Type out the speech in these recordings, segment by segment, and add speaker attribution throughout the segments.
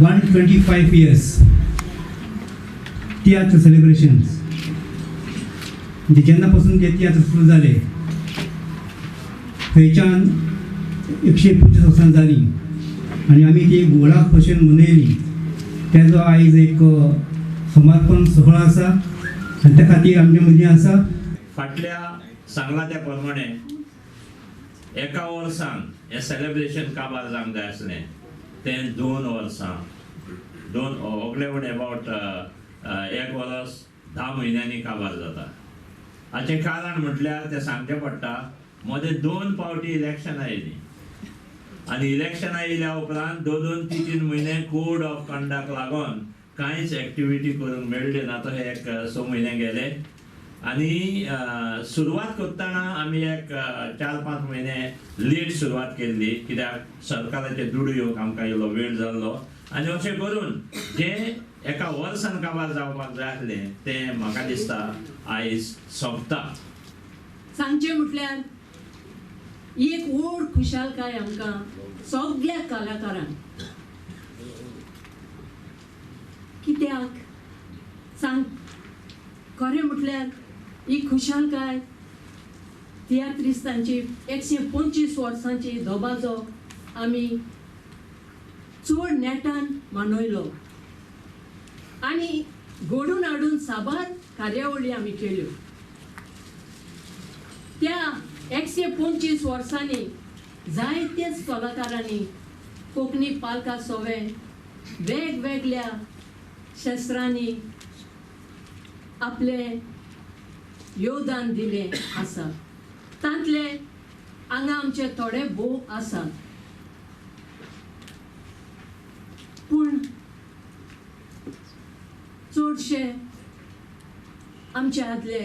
Speaker 1: 125 years तियात्र celebrations. म्हणजे जेन्ना पासून ते तियात्र सुरू जाले थंयच्यान 125 वर्सां जालीं आनी आमी ती व्हडा खोशयेन मनयली. तेजो आयज एक समर्पण सोहळो आसा आनी त्या खातीर आमचे मदीं आसा.
Speaker 2: फाटल्या सांगला त्या प्रमाणे एका वर्सान हें सेलिब्रेशन काबार जावंक जाय आसलें, तें 2 वर्सां, दोन होगले म्हण एबावट 1 वर्स 10 म्हयन्यांनी काबार जाता. हाचें कारण म्हटल्यार तें सांगचें पडटा, मदें 2 फावटी इलेक्शनां येयलीं आनी इलेक्शनां येयल्या उपरांत 2 2 3 3 म्हयने कोड ऑफ कंडक्ट लागून कांयच एक्टिविटी करूंक मेळ्ळी ना. तो हे एक 6 म्हयने गेले आनी सुरवात करतना आमी एक 4-5 म्हयने लेट सुरवात केल्ली, कित्याक सरकाराचे दुडू येवंक आमकां इल्लो वेळ जाल्लो आनी अशें करून जें एका वर्सान काबार जावपाक जाय आसलें तें म्हाका दिसता आयज सोंपता.
Speaker 3: सांगचें म्हटल्यार एक व्हड खुशालकाय आमकां सगळ्या कलाकारांक. कित्याक सांग, खरें म्हटल्यार ही खुशालकाय तियात्रिस्तांची 125 वर्सांची दबाजो आमी चड नेटान मनयलो आनी घडून हाडून साबार कार्यावळी आमी केल्यो. त्या 125 वर्सांनी जायतेच कलाकारांनी कोंकणी पालका सोवे वेगवेगळ्या शास्त्रांनी आपलें योगदान दिलें आसा. तांतले हांगा आमचे थोडे भोव आसात, पूण चडशे आमचे आदले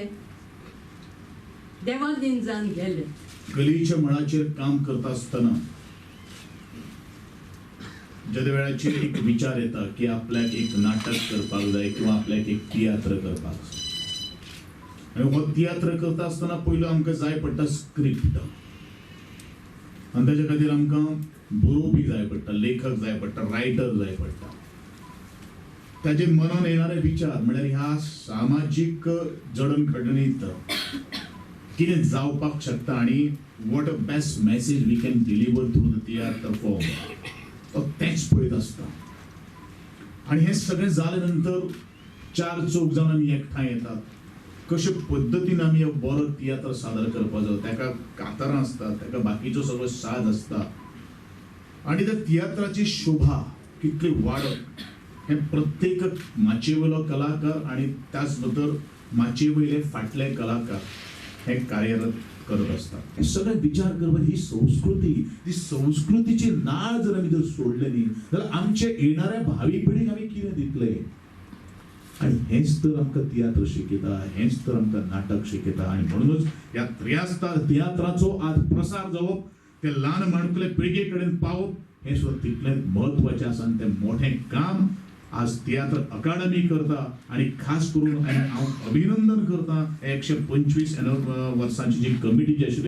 Speaker 3: देवादीन जावन गेले.
Speaker 4: कलेच्या मळाचेर काम करता आसतना ज्या वेळाचेर एक विचार येता की आपल्याक एक नाटक करपाक जाय किंवा आपल्याक एक तियात्र करपाक जाय, आनी हो तियात्र करता आसतना पयलो आमकां जाय पडटा स्क्रिप्ट, आनी ताच्या खातीर आमकां बरोवपी जाय पडटा, लेखक जाय पडटा, रायटर जाय पडटा. ताजे मनान येणारे विचार म्हळ्यार ह्या सामाजीक जडणघडणीत कितें जावपाक शकता आनी what a best message we can deliver through the tiatr form, तो तेंच पळयत आसता. आनी हें सगळें जाले नंतर 4 चौग जावन आमी एकठांय येतात, कशे पद्दतीन आमी हो बरो तियात्र सादर करपाचो, ताका कातरां आसता, ताका बाकीचो सगळो साज आसता आनी त्या तियात्राची शोभा कितली वाडप हें प्रत्येक माचये वयलो कलाकार आनी त्याच बरोबर माचये वयले फाटले कलाकार हे कार्यरत करत आसता. हे सगळे विचार करपाक ही संस्कृती, ती संस्कृतीची नाळ जर आमी जर सोडले न्ही जाल्यार आमचे येणाऱ्या भावी पिढीक आमी कितें दितले? आनी हेंच तर आमकां तियात्र शिकयता, हेंच तर आमकां नाटक शिकयता. आनी म्हणूनच ह्या तियात्राचो आज प्रसार जावप, ते ल्हान माणकुले पिळगे कडेन पावप हें सुद्दां तितलें म्हत्वाचें आसा. आनी तें मोठें काम आज तियात्र अकादमी करता आनी खास करून हांव अभिनंदन करता 125 वर्सांची जी कमिटी जी आशिल्ली.